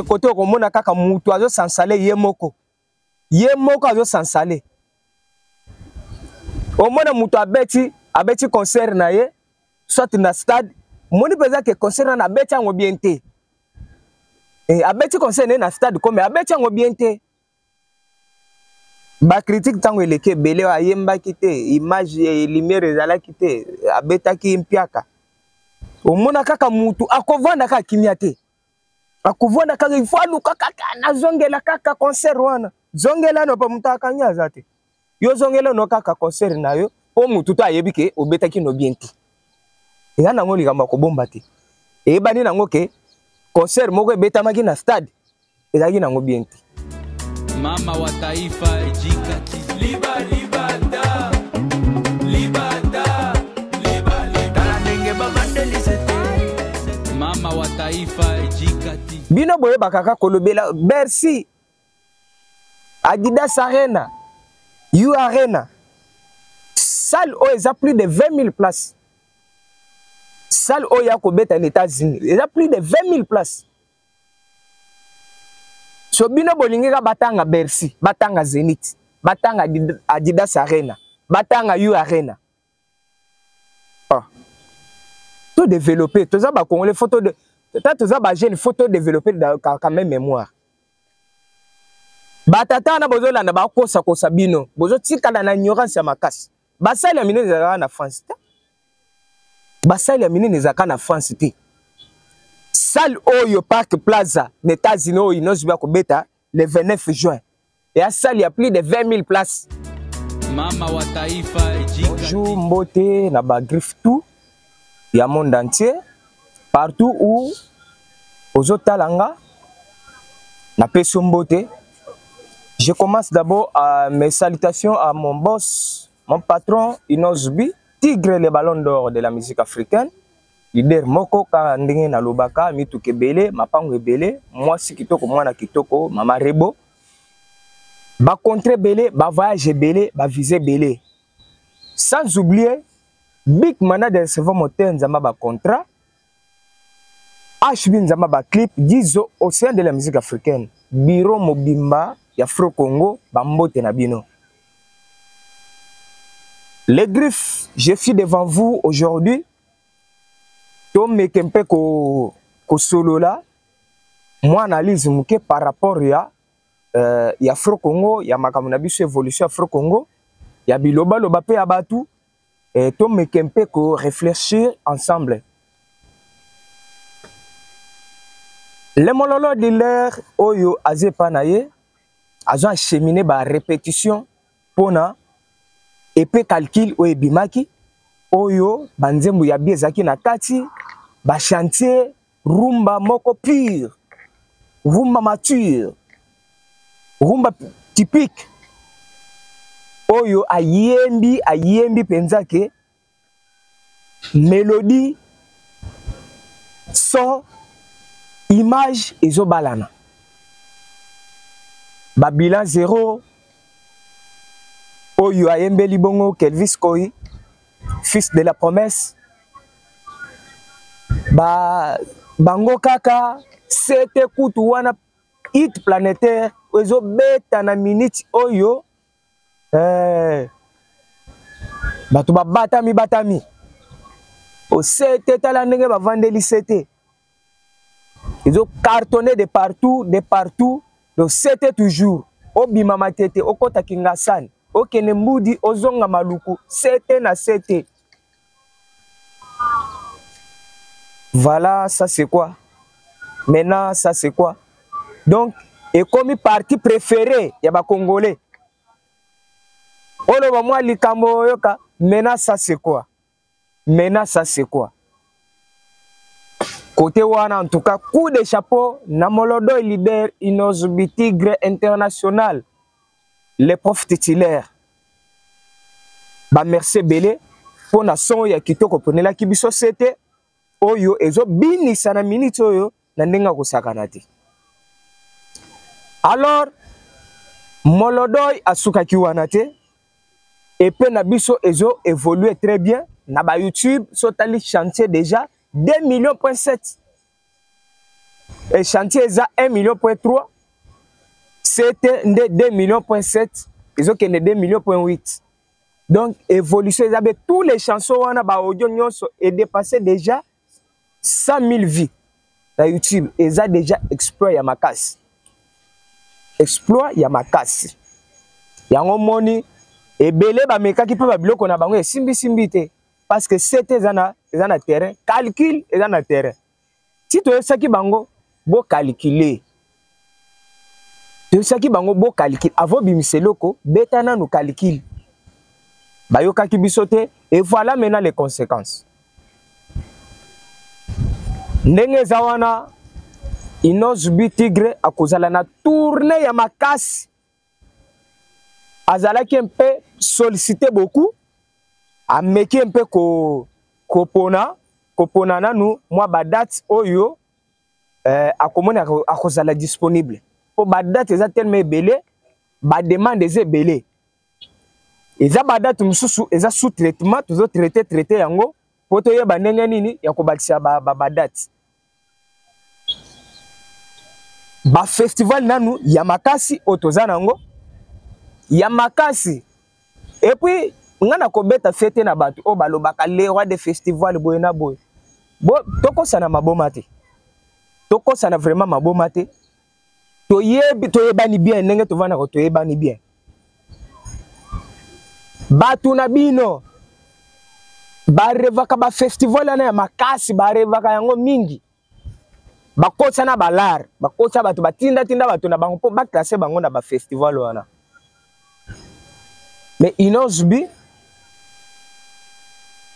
l'autre côté okomona kaka mutu azo s'installer ye moko. Ye moko azo s'installer. Omona mutu abeti abeti concert na ye soit na stade, omoni mpenza ke concert wana abeti yango bien te. Eh, abeti concert na ye na stade comme abeti yango bien te. Ba critique ntango eleki ebele, ayembaki te, image eh, lumière ezalaki te, abetaki mpiaka. Omona kaka mutu akovanda kaka kimia te, akovanda kaka, il faut aluka kaka nazongela kaka concert wana. Zongela no, mpo mutu akangi aza te. Yo zongela no kaka concert na yo, mpo mutu to ayebi ke obetaki no bien te. Eza nango likambo ya kobomba te, eyebani nango ke concert moko ebetamaki na stade ezalaki nango bien te. Mama wa taifa ejika liba libata libata liba tala ndenge bavandelise te. Mama wa taifa ejika ti bino boyebaka kaka kolobela Bercy, Adidas Arena, U Arena, salle oyo eza plus de 20 000 places. Salle oyo ya kobeta na États-Unis eza plus de 20 000 places. So bino bolingi ka batanga Bercy, batanga Zenith, batanga Adidas Arena, batanga U Arena. Ah. To développer, toza ba Congolais, faut to ta toza ba jeunes, faut to développer quand même mémoire. Batata wana bozolanda bakosakosa bino, bozotikala na ignorance ya makasi. Basali ya minene ezalaka na France te. Basali ya minene ezalaka na France te. Salle oyo Park Plaza na États-Unis oyo Innoss'B akobeta le 29 juin. Ya salle ya plus de 20 000 places. Mama wa taifa ejika. Bonjour mbote na ba griffe tout ya monde entier partout où ozotala nga napesi yo mbote. Je commence d'abord à mes salutations à mon boss, mon patron Innoss'B, Tigre le ballon d'or de la musique africaine, leader moko kaka ndenge nalobaka, mituka ebele, mapango ebele, mwasi kitoko, mwana kitoko, mama Rebo, ba contre ebele, ba voyage ebele, ba visa ebele. Sans oublier Big Manager Recevoir Moteur Nzamba ba contrat, HB Nzamba ba clip, Gizo Océan de la musique africaine, bureau mobimba ya Afro Congo, ba mbote na bino. Les griffes, je suis devant vous aujourd'hui. Tomeke mpe ko kosolola mwa analyse moke par rapport ya ya Afro Congo, ya makambo na biso évolution Afro Congo, ya bilobaloba mpe ya batu. Tomeke mpe ko réfléchir ensemble. Le mololo dealer oyo azepa na ye azo acheminer ba répétition pona epe calcul oyo ebimaki oyo banzembo ya bi ezalaki na kati ba chantier rumba moko pure, rumba mature, rumba typique oyo ayembi ayembi penza ke mélodie, son, image ezobalana. Ba bilan zéro oyo ayembeli bongo Kelvis Koi, fils de la promesse, ba bango kaka sete kutu wana hit planétaire ezobeta na minute oyo bato babatami batami osete, tala ndenge bavandeli sete ezo cartonner de partout, de partout. Donc sete toujours obima matete, okota Kingasani, okende Mbudi, ozonga Maluku, sete na sete. Voilà, ça c'est quoi? Maintenant, ça c'est quoi? Donc, ekomi parti préféré ya ba Congolais. Oloba mwa likambo oyoka, maintenant ça c'est quoi? Maintenant ça c'est quoi? Côté wana, en tout cas, coup de chapeau na Molodo leader Innoss'B Tigre international, les profs titulaires. Ba merci ebele pour na son ya kitoko ponelaki biso sete oyo ezo binisa na minute oyo na ndenge akosakana te. Alors Molodoy asukaki wana te, epe na biso ezo évoluer très bien na ba YouTube, sotali chantier déjà 2 millions point sept. Et chantier eza 1 million point 3, CT nde 2 millions point 7, ezokende 2 millions point 8. Donc évolution eza be, tous les chansons wana ba audio nyonso e dépassé déjà 100 000 vues na YouTube. Eza déjà exploit ya makasi, exploit ya makasi. Yango moni ebele bamekaki mpe babiloko na bango esimbisimbi te, parce que CT eza na terrain, calcul eza na terrain. Ti toyebisaki bango bocalculer, toyebisaki bango bocalculer avant bimisa eloko, beta nanu calcul. Bayokaki biso te, et voilà maintenant les conséquences. Ndenge eza wana, Innoss'B Tigre akozala na tournée ya makasi. Azalaki mpe sollicité beaucoup, ameki mpe kopona nanu mwa badate oyo akomoni akozala disponible, mpo badate eza tellement ebele, bademande eza ebele. Eza badate mosusu eza sous traitement, tozotraite traite yango mpo toyeba ndenge nini ya kobakisa badate. Bafestival nanu ya makasi oyo toza nango ya makasi. Et puis nga na kobeta fete na bato oyo balobaka le roi de festival boye na boye. Bo tokosana maboma te, tokosana vraiment maboma te. Toyebi, toyebani bien ndenge tovandaka, toyebani bien. Bato na bino barevaka bafestival wana ya makasi, barevaka yango mingi. Bakotisa na balare, bakotisa bato, batindatinda bato na bango mpo baclasser bango na bafestival wana. Mais Innoss'B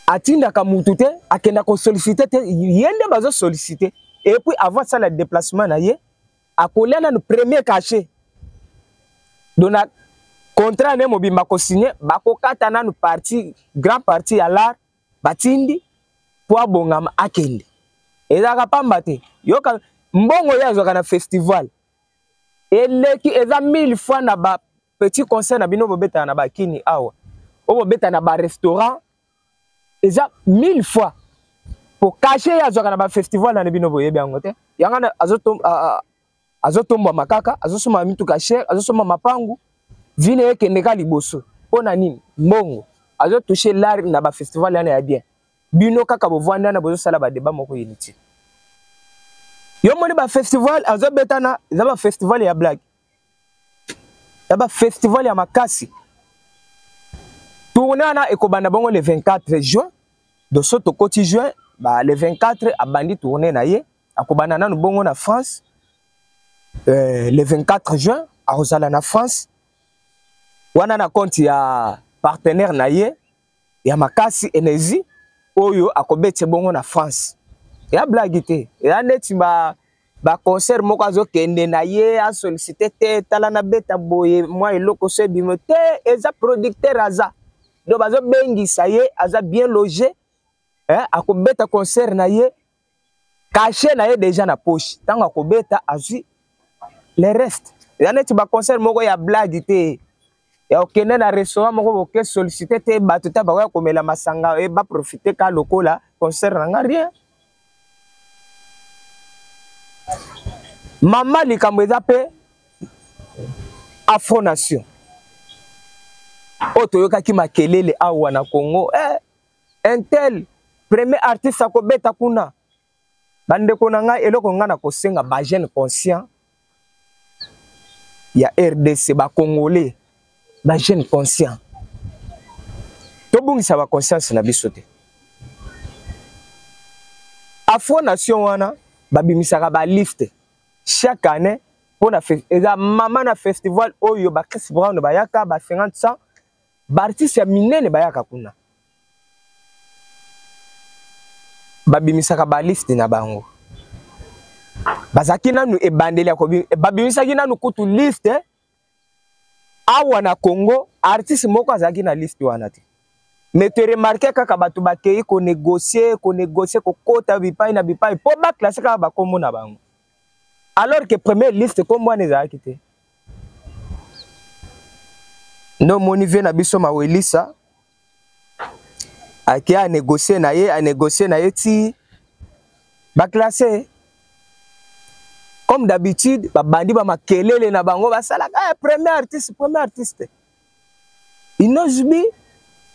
atindaka mutu te, akenda kosolliciter te, ye nde bazosolliciter. Et puis avant asala déplacement na ye, akolia nanu premier cachet. Donc na contrat ne mobimba kosigner, bakokata nanu partie, grand partie ya l'art batindi mpo abongama akende. Ezalaka pamba te. Yoka, mbongo ye azwaka na festival eleki, eza mille fois na ba petit concert na bino bobetaka na bakini awa, oyo bobeta na barestaurant, eza mille fois. Po cachet ye azwaka na bafestival na bino boyebi yango te. Yango azotombwama kaka, azosomba mituka cher, azosomba mapangu, vine ekende ka liboso. Mpo na nini? Mbongo azotouche l'art na bafestival wana ya bien. Bino kaka bovanda wana, bozosala badébat moko inutile. Yo moni bafestival azobetana, eza bafestival ya blague, ya bafestival ya makasi. Tournée wana ekobanda bongo le 24 juin. Donc so tokoti juin ba, le 24 abandi tournée na ye. Akobanda nanu bongo na France, le 24 juin akozala na France wana na compte ya partenaire na ye ya makasi Enezi, oyo akobeti bongo na France. Ya blague te, eza neti ba baconcert moko azokende na ye asollicite te, tala nabeta boye mwa eloko so ebimo te. Eza producteur aza, donc bazobengisa ye, aza bien logé, eh, akobeta concert na ye, cachet na ye déjà na poche. Ntango akobeta, azwi le reste. Eza neti baconcert moko ya blague te, ya okende na restaurant moko boke sollicite te, bato te bakoya komela masanga e baprofite ka lokola concert na nga, rien. Mama, likambo eza mpe Afro Nation oyo toyokaki makelele awa na Congo, un tel premier artiste akobeta kuna. Bandeko na ngai, eloko ngai na kosenga bajeune conscient ya RDC, bacongolais, bajeune conscient, tobungisa baconscience na biso te. Afro Nation wana babimisaka baliste chaque année mpona eza mama na festival oyo ba Chris Brown bayaka, ba 50 100, baartiste ya minene bayaka kuna. Babimisaka baliste na bango. Bazalaki nanu ebandeli ya babimisaki nanu kutu liste awa na Congo, artiste moko azalaki na liste wana te. Mais toremarquer kaka bato bakei konégocier, konégocier, kokota bipai na bipai mpo baclasser kaka bakombo na bango, alors que première liste kombo wana ezalaki te. Nde omoni vie na biso Mawelisa ake anégocier na ye, anégocier na ye ti baclasser. Comme d'habitude, babandi ba makelele na bango basalaka eh, premier artiste, premier artiste. Innoss'B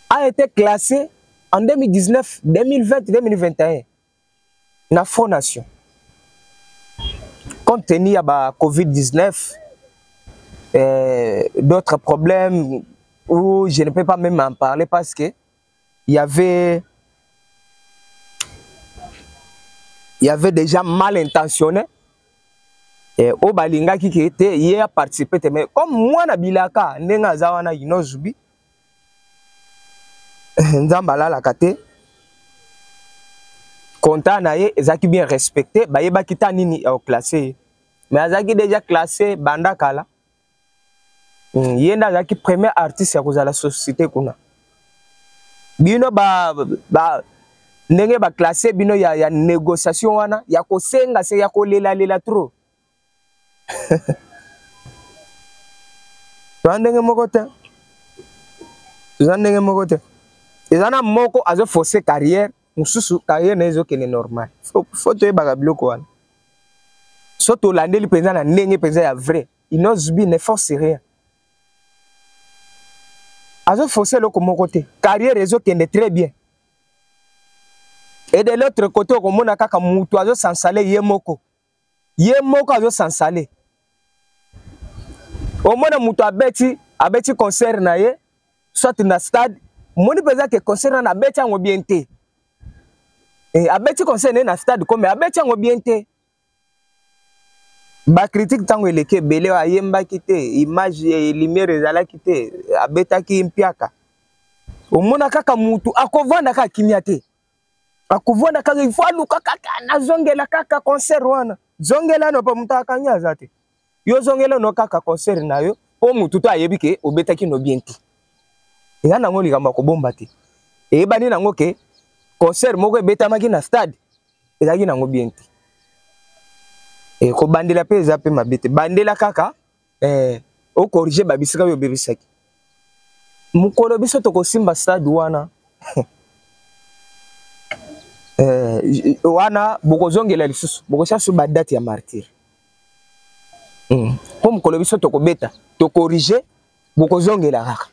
a été classé en 2019, 2020, 2021 na Front Nation. Compte tenu ya ba Covid-19, d'autres problèmes où je ne peux pas même en parler parce que il y avait déjà mal intentionné. Et au balingaki qui était hier participé, mais comme moi na bilaka ndenge aza wana Innoss'B Nzambe alalaka te, compta na ye ezalaki bien respecté, bayebaki ta nini ya classé, mais azalaki déjà classé banda kala. Ye nde azalaki premier artiste ya kozala société kuna. Bino ba, ba ndenge ba classé bino ya négociation wana ya kosenga se ya kolelalela trop. Toza ndenge moko te, toza ndenge moko te. Eza na moko azo forcer carrière, mosusu carrière na ye ezokende normal. Faut toyebaka biloko wana. So tolandeli mpenza na ndenge mpenza ya vrai, Innoss'B ne force rien. Azo forcer eloko moko te, carrière ezokende très bien. Et de l'autre côté okomona kaka mutu azo s'installer ye moko. Ye moko azo s'installer. Omona mutu abeti concert na ye, soit na stade, moni mpenza ke concert wana abeti yango bien te. Abeti concert na ye na stade comme abeti yango bien te. Ba critique ntango eleki ebele, ayembaki te, image ya lumière ezalaki te, abetaki mpiaka. Omona kaka mutu akovanda kaka kimia te, akovanda kaka, il faut aluka kaka nazongela kaka concert wana. Zongela no pa mutu akangi aza te. Yo zongela no kaka concert na yo po mutu to ayebi ke obetaki no bien te. Eza nango likambo ya kobomba te. Eyebani nango ke concert moko ebetamaki na stade ezalaki nango bien te. Kobandela pe eza pe mabe te. Bandela kaka, o corriger ba bisika oyo obebisaki. Mokolo biso tokosimba stade wana. Wana bokozongela lisusu, bokosia su ba date ya martyr. Po mokolo biso tokobeta, tokorriger, bokozongela kaka.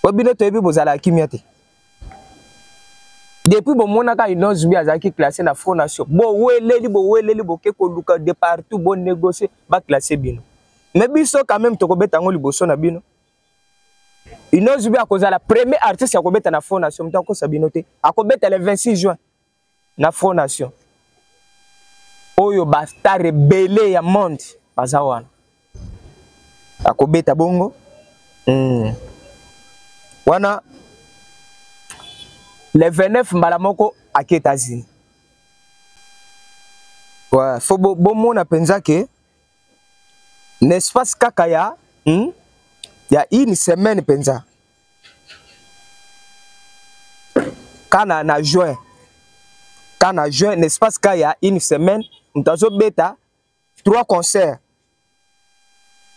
Po bino toyebi bozala kimia te. Depuis bomonaka Innoss'B azalaki classé na Front Nation, boweleli, boweleli, boke koluka de partout, bo négocier, ba classer bino. Mais biso quand même tokobeta yango liboso na bino. Innoss'B akozala premier artiste ya kobeta na Front Nation, moto akosa bino te. Akobeta le 26 juin na Front Nation. Oyo ba star ebele ya monde baza wana. Akobeta bongo. Wana le 29 mbala moko ake États-Unis. Ouais, faut bomona penza ke n'est-ce pas kaka ya, ya une semaine penza. Kana na juin. Kana juin, n'est-ce pas kaka ya une semaine, mutu azobeta 3 concerts.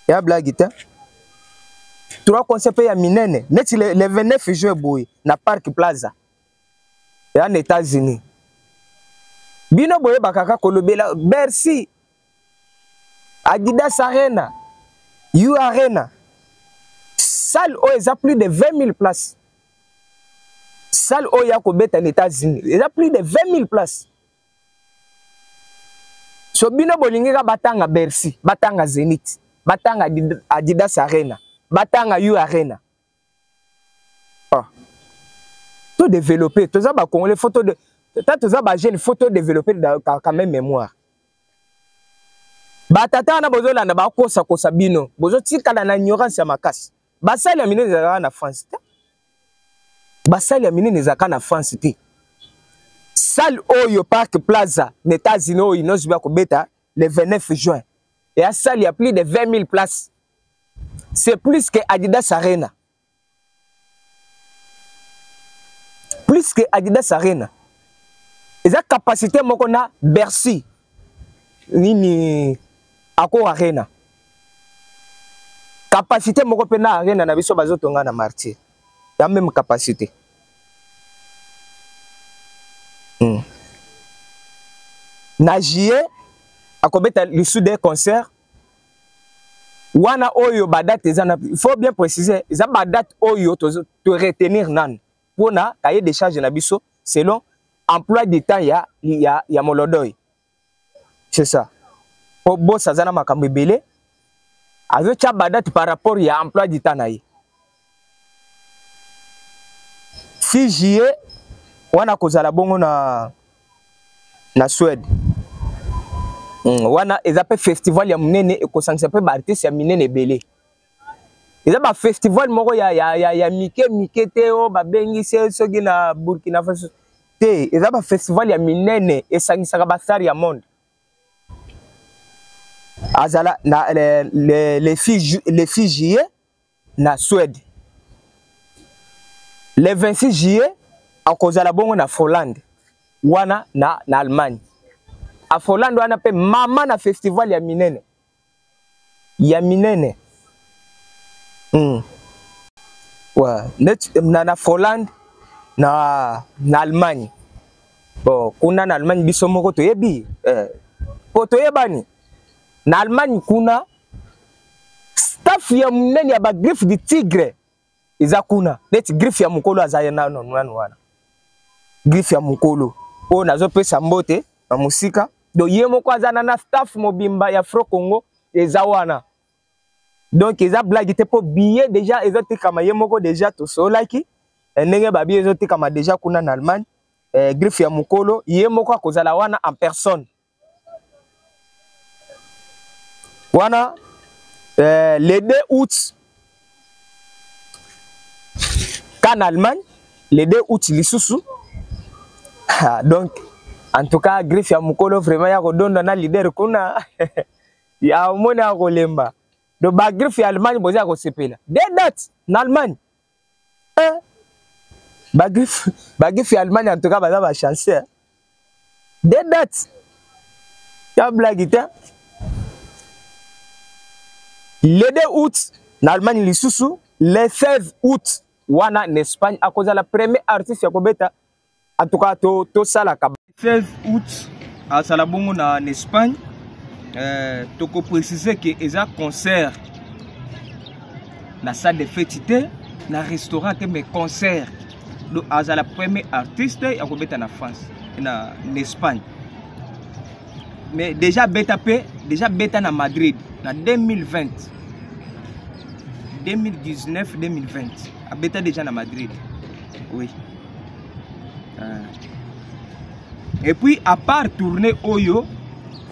Ya blague te. 3 concerts pe ya minene, neti le 29 juin boye na Park Plaza. Ya na États-Unis. Bino boye bakaka kolobela Bercy, Adidas Arena, U Arena. Salle oyo eza plus de 20 000 places. Salle oyo ya kobeta na États-Unis, eza plus de 20 000 places. So bino bolingi ka batanga Bercy, batanga Zenith, batanga Adidas Arena, batanga U Arena. Ah. To développer, toza ba Congolais, faut to de, ta toza ba jeune, faut to développer da, ka, quand même mémoire. Ba tata wana bozolanda ba kosa kosa bino, bozotikala na ignorance ya makasi. Basali ya minene ezalaka na France te. Basali ya minene ezalaka na France te. Salle oyo Park Plaza na États-Unis oyo Innoss'B akobeta le 29 juin. Et à salle il y a plus de 20 000 places. C'est plus que Adidas Arena. Plus que Adidas Arena. Et la capacité moko na Bercy. Nini Accor Arena. Capacité moko pe na Arena na biso bazotonga na Martyr. La même capacité. Na juillet, Akobeta lisusu de concert wana oyo badate eza na, il faut bien préciser, eza badate oyo to retenir nanu mpona cahier de charge na biso selon emploi du temps ya Molodoy. C'est ça, po boss aza na makambo ebele, azotya badate par rapport ya emploi du temps na ye. 6 juillet wana kozala bongo na Suède. Wana eza mpe festival ya monene, ekosangisa mpe baartiste ya minene ebele. Eza bafestival moko ya mike mike te oyo babengisi soki na Burkina Faso te. Eza bafestival ya minene, esangisaka bastar ya monde. Azala na le 6 juillet na Suède. Le 26 juillet akozala bongo na Finlande wana na Allemagne. A Finlande wana mpe mama na festival ya minene ya minene. Ouais. Net, na Finlande na Allemagne. Bon, kuna na Allemagne biso moko toyebi, po toyebani na Allemagne kuna, staff ya monene ya bagriffe du tigre eza kuna, neti griffe ya mokolo aza ye nano nano wana, griffe ya mokolo oyo nazopesa mbote na mosika. Donc ye moko aza na staff mobimba ya Afro Congo eza wana. Donc eza blague te, mpo billet déjà ezotekama. Ye moko déjà tosololaki ndenge babillet ezotekama déjà kuna na Allemagne. Griffe ya mokolo ye moko akozala wana en personne wana le 2 août ka na Allemagne, le 2 août lisusu. Donc en tout cas griffe ya mokolo vraiment ya kodonda na leader kuna ya omoni ya kolemba. Donc bagriffe ya Allemagne boza ya kosepela, deux dates na Allemagne, eh? Bagriffe ya Allemagne en tout cas baza bachanceux, deux dates ya blague te. Le 2 août na Allemagne lisusu, le 16 août wana na Espagne akozala premier artiste ya kobeta. En tout cas tosalaka 16 août azala bongo na Espagne. Tokoprécise ke eza concert na salle de fête te, na restaurant te, mais concert. Donc azala premier artiste ya kobeta na France, na Espagne. Mais déjà beta mpe, déjà beta na Madrid na 2020, 2019, 2020 abeta déjà na Madrid, oui. Et puis à part tournée oyo,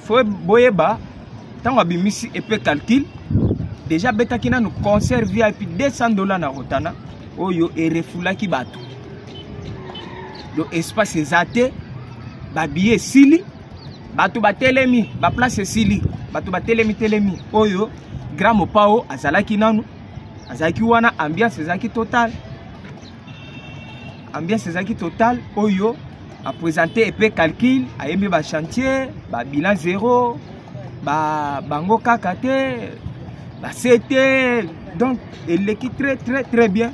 faut boyeba ntango abimisi epe calcul, déjà abetaki nanu concert VIP 200 $ na Rotana oyo erefulaki bato. Donc espace eza te, babillet esili, bato batelemi, baplace esili, bato batelemi telemi. Oyo grand Mopao azalaki nanu, azalaki wana, ambiance ezalaki total, ambiance ezalaki total. Oyo aprésente epe calcul, ayembi bachantier, babilan zéro, bango kaka te, basete. Donc eleki très très très bien.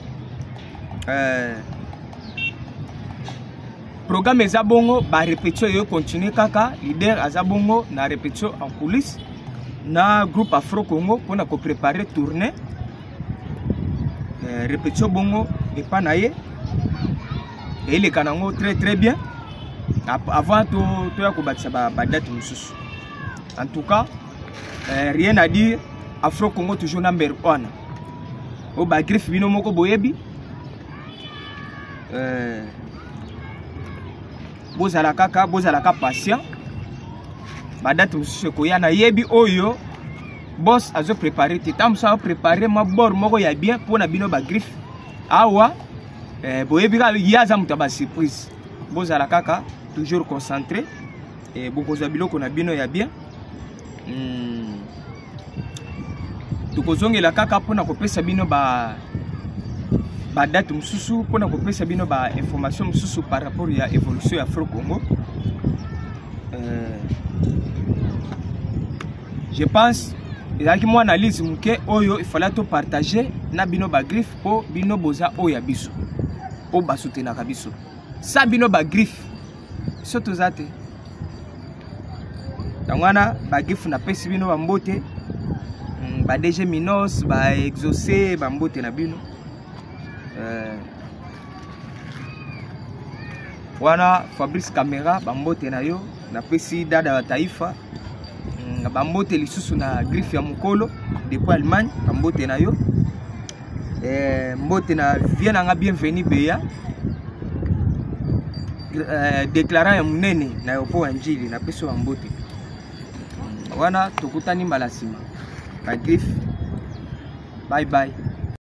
Programme eza bongo, barépétition eyo continue kaka. Leader aza bongo na répétition en coulisse na groupe Afro Congo mpona kopréparer tournée. Répétition bongo epa na ye eleka nango très très bien avant toya kobakisa badate mosusu. En tout cas rien à dire, Afro Congo toujours number one. Oyo bagriffe bino moko boyebi. Bozala kaka, bozalaka patient, badate mosusu ekoya. Nayebi oyo boss azoprépare te, ntango mosusu azoprépare mwa bord moko ya bien mpona bino bagriffe awa. Boyebi kaka ye aza moto ya basurprise. Bozala kaka toujours concentré, bokozwa biloko na bino ya bien. Tokozongela kaka mpona kopesa bino ba badate mosusu, mpona kopesa bino bainformation mosusu par rapport ya évolution ya Afro Congo. Je pense ezalaki mwa analyse moke oyo ifala topartage na bino bagriffe, mpo bino boza oyo ya biso, oyo basutenaka biso. Sa bino bagriffe, biso toza te. Yango wana bagriffe napesi bino bambote, ba DG Minos, ba exaucé, bambote na bino. Wana Fabrice Camera, bambote na yo, napesi dada wa taifa, bambote lisusu na griffe ya mokolo depuis Allemagne, bambote na yo. Mbote na vie nanga bienvenue Beya, déclarant ya monene na aéroport ya Njili, napesi yo bambote. Wana tokutani mbala nsima ba griffe, bye bye.